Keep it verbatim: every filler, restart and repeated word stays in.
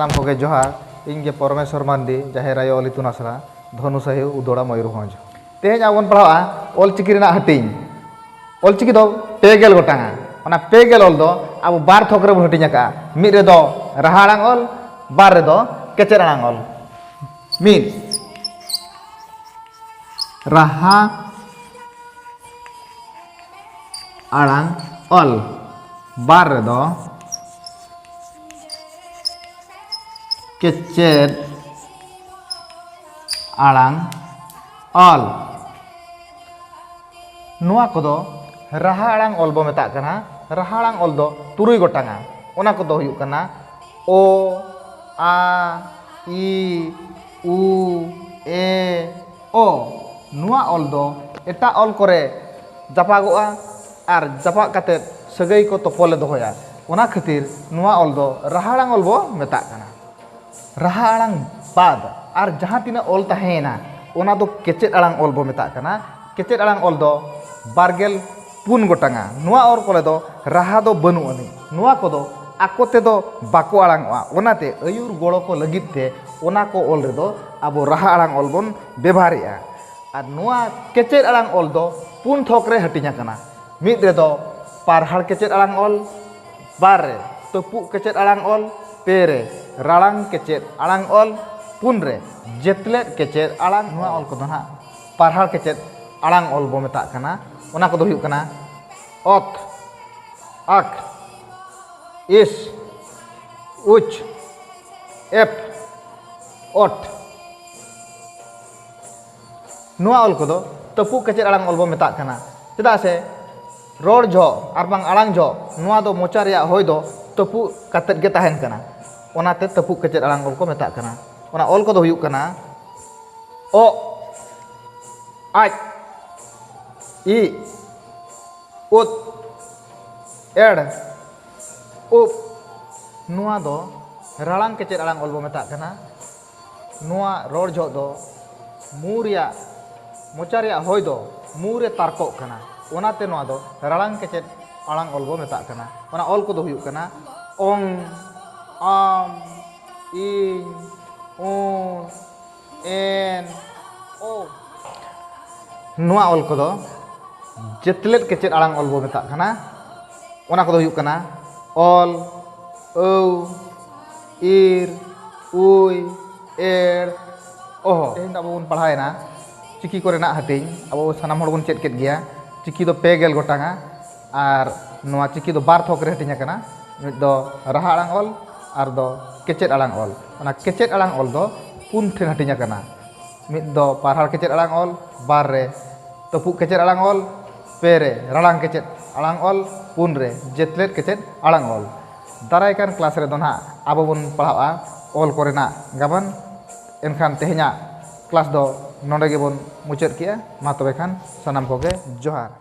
ᱥᱟᱱᱟᱢ ᱠᱚᱜᱮ ᱡᱚᱦᱟᱨ᱾ ᱤᱧ ᱜᱮ ᱯᱚᱨᱚᱢᱮᱥᱣᱚᱨ ᱢᱟᱱᱰᱤ, ᱡᱟᱦᱮᱨ ᱟᱭᱳ ᱚᱞ ᱤᱛᱩᱱ ᱟᱥᱲᱟ, ᱫᱷᱚᱱᱩᱥᱟᱹᱦᱤ, ᱩᱫᱚᱲᱟ, ᱢᱚᱭᱩᱨᱵᱷᱚᱸᱡᱽ᱾ ᱛᱮᱦᱮᱧ ᱟᱵᱚ ᱵᱚᱱ ᱯᱟᱲᱦᱟᱜᱼᱟ ᱚᱞᱪᱤᱠᱤ ᱨᱮᱱᱟᱜ ᱦᱟᱹᱴᱤᱧ᱾ ᱚᱞᱪᱤᱠᱤ ᱫᱚ ᱯᱮ ᱜᱮᱞ ᱜᱚᱴᱟᱝᱟ᱾ ᱚᱱᱟ ᱯᱮ ᱜᱮᱞ ᱚᱞ ᱫᱚ ᱟᱵᱚ ᱵᱟᱨ ᱛᱷᱚᱠ ᱨᱮᱵᱚᱱ ᱦᱟᱹᱴᱤᱧ ᱟᱠᱟᱫᱼᱟ᱾ ᱢᱤᱫ ᱨᱮᱫᱚ ᱨᱟᱦᱟ ᱟᱲᱟᱝ ᱚᱞ, ᱵᱟᱨ ᱨᱮᱫᱚ ᱠᱮᱪᱮᱫ ᱟᱲᱟᱝ ᱚᱞ᱾ ᱢᱤᱫ, ᱨᱟᱦᱟ ᱟᱲᱟᱝ ᱚᱞ᱾ ᱵᱟᱨ ᱨᱮᱫᱚ ᱠᱮᱪᱮᱫ ᱟᱲᱟᱝ ᱚᱞ᱾ ᱱᱚᱣᱟ ᱠᱚᱫᱚ ᱨᱟᱦᱟ ᱟᱲᱟᱝ ᱚᱞ ᱵᱚ ᱢᱮᱛᱟᱜ ᱠᱟᱱᱟ᱾ ᱨᱟᱦᱟ ᱟᱲᱟᱝ ᱚᱞ ᱫᱚ ᱛᱩᱨᱩᱭ ᱜᱚᱴᱟᱝᱟ᱾ ᱚᱱᱟ ᱠᱚᱫᱚ ᱦᱩᱭᱩᱜ ᱠᱟᱱᱟ ᱚ, ᱟ, ᱤ, ᱩ, ᱮ, ᱚ᱾ ᱱᱚᱣᱟ ᱚᱞ ᱫᱚ ᱮᱴᱟᱜ ᱚᱞ ᱠᱚᱨᱮ ᱡᱟᱯᱟᱜᱚᱜᱼᱟ ᱟᱨ ᱡᱟᱯᱟᱜ ᱠᱟᱛᱮᱫ ᱥᱟᱹᱜᱟᱹᱭ ᱠᱚ ᱛᱚᱯᱚᱞᱮ ᱫᱚᱦᱚᱭᱟ᱾ ᱚᱱᱟ ᱠᱷᱟᱹᱛᱤᱨ ᱱᱚᱣᱟ ᱚᱞ ᱫᱚ ᱨᱟᱦᱟ ᱟᱲᱟᱝ ᱚᱞ ᱵᱚ ᱢᱮᱛᱟᱜ ᱠᱟᱱᱟ᱾ ᱨᱟᱦᱟ ᱟᱲᱟᱝ ᱵᱟᱫ ᱟᱨ ᱡᱟᱦᱟᱸ ᱛᱤᱱᱟᱹᱜ ᱚᱞ ᱛᱟᱦᱮᱸᱭᱮᱱᱟ, ᱚᱱᱟ ᱫᱚ ᱠᱮᱪᱮᱫ ᱟᱲᱟᱝ ᱚᱞ ᱵᱚ ᱢᱮᱛᱟᱜ ᱠᱟᱱᱟ᱾ ᱠᱮᱪᱮᱫ ᱟᱲᱟᱝ ᱚᱞ ᱫᱚ ᱵᱟᱨ ᱜᱮᱞ ᱯᱩᱱ ᱜᱚᱴᱟᱝᱟ᱾ ᱱᱚᱣᱟ ᱚᱞ ᱠᱚᱨᱮ ᱫᱚ ᱨᱟᱦᱟ ᱫᱚ ᱵᱟᱹᱱᱩᱜ ᱟᱹᱱᱤᱡ᱾ ᱱᱚᱣᱟ ᱠᱚᱫᱚ ᱟᱠᱚ ᱛᱮᱫᱚ ᱵᱟᱠᱚ ᱟᱲᱟᱝᱚᱜᱼᱟ᱾ ᱚᱱᱟᱛᱮ ᱟᱹᱭᱩᱨ ᱜᱚᱲᱚ ᱠᱚ ᱞᱟᱹᱜᱤᱫ ᱛᱮ ᱚᱱᱟ ᱠᱚ ᱚᱞ ᱨᱮᱫᱚ ᱟᱵᱚ ᱨᱟᱦᱟ ᱟᱲᱟᱝ ᱚᱞ ᱵᱚᱱ ᱵᱮᱵᱷᱟᱨᱮᱜᱼᱟ᱾ ᱟᱨ ᱱᱚᱣᱟ ᱠᱮᱪᱮᱫ ᱟᱲᱟᱝ ᱚᱞ ᱫᱚ ᱯᱩᱱ ᱛᱷᱚᱠ ᱨᱮ ᱦᱟᱹᱴᱤᱧ ᱟᱠᱟᱱᱟ᱾ ᱢᱤᱫ ᱨᱮᱫᱚ ᱯᱟᱨᱦᱟᱲ ᱠᱮᱪᱮᱫ ᱟᱲᱟᱝ ᱚᱞ, ᱵᱟᱨ ᱨᱮ ᱛᱟᱹᱯᱩᱜ ᱠᱮᱪᱮᱫ ᱟᱲᱟᱝ ᱚᱞ, ᱯᱮ ᱨᱮ ᱨᱟᱲᱟᱝ ᱠᱮᱪᱮᱫ ᱟᱲᱟᱝ ᱚᱞ, ᱯᱩᱱ ᱨᱮ ᱡᱮᱛᱞᱮᱫ ᱠᱮᱪᱮᱫ ᱟᱲᱟᱝ᱾ ᱱᱚᱣᱟ ᱚᱞ ᱠᱚᱫᱚ ᱱᱟᱦᱟᱜ ᱯᱟᱨᱦᱟᱲ ᱠᱮᱪᱮᱫ ᱟᱲᱟᱝ ᱚᱞ ᱵᱚ ᱢᱮᱛᱟᱜ ᱠᱟᱱᱟ᱾ ᱚᱱᱟ ᱠᱚᱫᱚ ᱦᱩᱭᱩᱜ ᱠᱟᱱᱟ ᱚᱛ, ᱟᱠ, ᱤᱥ, ᱩᱪ, ᱮᱯ, ᱚᱴ᱾ ᱱᱚᱣᱟ ᱚᱞ ᱠᱚᱫᱚ ᱛᱟᱹᱯᱩᱜ ᱠᱮᱪᱮᱫ ᱟᱲᱟᱝ ᱚᱞ ᱵᱚ ᱢᱮᱛᱟᱜ ᱠᱟᱱᱟ᱾ ᱪᱮᱫᱟᱜ ᱥᱮ ᱨᱚᱲ ᱡᱚᱦᱚᱜ ᱟᱨ ᱵᱟᱝ ᱟᱲᱟᱝ ᱡᱚᱦᱚᱜ ᱱᱚᱣᱟ ᱫᱚ ᱢᱚᱪᱟ ᱨᱮᱭᱟᱜ ᱦᱚᱭ ᱫᱚ ᱛᱟᱹᱯᱩᱜ ᱠᱟᱛᱮᱫ ᱜᱮ ᱛᱟᱦᱮᱱ ᱠᱟᱱᱟ᱾ ᱚᱱᱟᱛᱮ ᱛᱟᱹᱯᱩᱜ ᱠᱮᱪᱮᱫ ᱟᱲᱟᱝ ᱚᱞ ᱠᱚ ᱢᱮᱛᱟᱜ ᱠᱟᱱᱟ᱾ ᱚᱱᱟ ᱚᱞ ᱠᱚᱫᱚ ᱦᱩᱭᱩᱜ ᱠᱟᱱᱟ ᱚᱜ, ᱟᱡ, ᱤ, ᱩᱫ, ᱮᱲ, ᱩᱵ᱾ ᱱᱚᱣᱟ ᱫᱚ ᱨᱟᱲᱟᱝ ᱠᱮᱪᱮᱫ ᱟᱲᱟᱝ ᱚᱞ ᱵᱚ ᱢᱮᱛᱟᱜ ᱠᱟᱱᱟ᱾ ᱱᱚᱣᱟ ᱨᱚᱲ ᱡᱚᱦᱚᱜ ᱫᱚ ᱢᱩ ᱨᱮᱭᱟᱜ, ᱢᱚᱪᱟ ᱨᱮᱭᱟᱜ ᱦᱚᱭ ᱫᱚ ᱢᱩ ᱨᱮ ᱛᱟᱨᱠᱚᱜ ᱠᱟᱱᱟ᱾ ᱚᱱᱟᱛᱮ ᱱᱚᱣᱟ ᱫᱚ ᱨᱟᱲᱟᱝ ᱠᱮᱪᱮᱫ ᱟᱲᱟᱝ ᱚᱞ ᱵᱚ ᱢᱮᱛᱟᱜ ᱠᱟᱱᱟ᱾ ᱚᱱᱟ ᱚᱞ ᱠᱚᱫᱚ ᱦᱩᱭᱩᱜ ᱠᱟᱱᱟ ᱚᱝ, ᱟᱢ, ᱤᱧ, ᱩᱱ, ᱮᱱ, ᱳ᱾ ᱱᱚᱣᱟ ᱚᱞ ᱠᱚᱫᱚ ᱡᱮᱛᱞᱮᱫ ᱠᱮᱪᱮᱫ ᱟᱲᱟᱝ ᱚᱞ ᱵᱚ ᱢᱮᱛᱟᱜ ᱠᱟᱱᱟ᱾ ᱚᱱᱟ ᱠᱚᱫᱚ ᱦᱩᱭᱩᱜ ᱠᱟᱱᱟ ᱚᱞ, ᱟᱹᱣ, ᱤᱨ, ᱩᱭ, ᱮᱲ, ᱚᱦᱚ᱾ ᱛᱮᱦᱮᱧ ᱫᱚ ᱟᱵᱚ ᱵᱚᱱ ᱯᱟᱲᱦᱟᱣᱮᱱᱟ ᱪᱤᱠᱤ ᱠᱚᱨᱮᱱᱟᱜ ᱦᱟᱹᱴᱤᱧ᱾ ᱟᱵᱚ ᱥᱟᱱᱟᱢ ᱦᱚᱲ ᱵᱚᱱ ᱪᱮᱫ ᱠᱮᱫ ᱜᱮᱭᱟ, ᱪᱤᱠᱤ ᱫᱚ ᱯᱮ ᱜᱮᱞ ᱜᱚᱴᱟᱝᱟ᱾ ᱟᱨ ᱱᱚᱣᱟ ᱪᱤᱠᱤ ᱫᱚ ᱵᱟᱨ ᱛᱷᱚᱠ ᱨᱮ ᱦᱟᱹᱴᱤᱧ ᱟᱠᱟᱱᱟ, ᱢᱤᱫ ᱫᱚ ᱨᱟᱦᱟ ᱟᱲᱟᱝ ᱚᱞ, ᱟᱨ ᱫᱚ ᱠᱮᱪᱮᱫ ᱟᱲᱟᱝ ᱚᱞ᱾ ᱚᱱᱟ ᱠᱮᱪᱮᱫ ᱟᱲᱟᱝ ᱚᱞ ᱫᱚ ᱯᱩᱱ ᱴᱷᱮᱱ ᱦᱟᱹᱴᱤᱧ ᱟᱠᱟᱱᱟ᱾ ᱢᱤᱫ ᱫᱚ ᱯᱟᱨᱦᱟᱲ ᱠᱮᱪᱮᱫ ᱟᱲᱟᱝ ᱚᱞ, ᱵᱟᱨ ᱨᱮ ᱛᱟᱹᱯᱩᱜ ᱠᱮᱪᱮᱫ ᱟᱲᱟᱝ ᱚᱞ, ᱯᱮ ᱨᱮ ᱨᱟᱲᱟᱝ ᱠᱮᱪᱮᱫ ᱟᱲᱟᱝ ᱚᱞ, ᱯᱩᱱ ᱨᱮ ᱡᱮᱛᱞᱮᱫ ᱠᱮᱪᱮᱫ ᱟᱲᱟᱝ ᱚᱞ᱾ ᱫᱟᱨᱟᱭ ᱠᱟᱱ ᱠᱞᱟᱥ ᱨᱮᱫᱚ ᱱᱟᱦᱟᱜ ᱟᱵᱚ ᱵᱚᱱ ᱯᱟᱲᱦᱟᱜᱼᱟ ᱚᱞ ᱠᱚᱨᱮᱱᱟᱜ ᱜᱟᱵᱟᱱ᱾ ᱮᱱᱠᱷᱟᱱ ᱛᱮᱦᱮᱧᱟᱜ ᱠᱞᱟᱥ ᱫᱚ ᱱᱚᱰᱮ ᱜᱮᱵᱚᱱ ᱢᱩᱪᱟᱹᱫ ᱠᱮᱜᱼᱟ᱾ ᱢᱟ ᱛᱚᱵᱮ ᱠᱷᱟᱱ ᱥᱟᱱᱟᱢ ᱠᱚᱜᱮ ᱡᱚᱦᱟᱨ᱾